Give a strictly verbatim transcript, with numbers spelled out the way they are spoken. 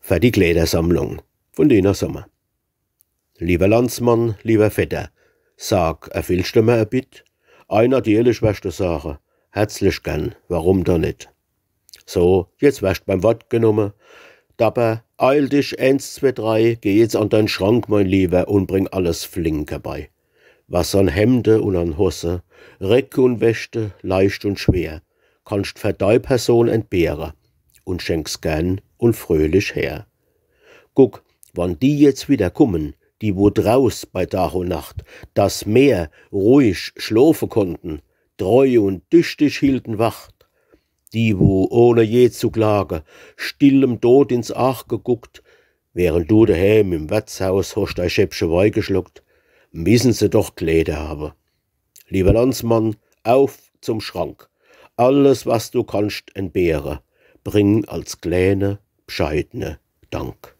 Fer die Klädersammlung vun Lina Sommer. Liewer Landsmann, liewer Vetter, sag, erfillscht du mer e Bitt? Ei, natierlich, werscht du sage, herzlich gern, warum dann net? So, jetzt werscht beim Wort genumme. Dabber, eil dich, eens, zwee, drei, geh jetzt an dein Schrank, mein Liewer, un bring alles flink herbei. Was an Hemde un an Hosse, Reck un Weschte, leicht un schwer, kannscht fer dei Person entbehre un schenk's gern un fröhlich her. Guck, wann die jetzt wieder kummen, die wo draus bei Dag un Nacht das Meer ruhig schlofe konnten, treu un tüchtig hielten Wacht, die wo ohne je zu klage still em Tod ins Aach geguckt, während du daheem im Wertshaus hoscht dei Schäppche Wei geschluckt, missen se doch Kläder habe. Liewer Landsmann, auf zum Schrank. Alles, was du kannscht entbehre, bring als kläne, bscheidne Dank.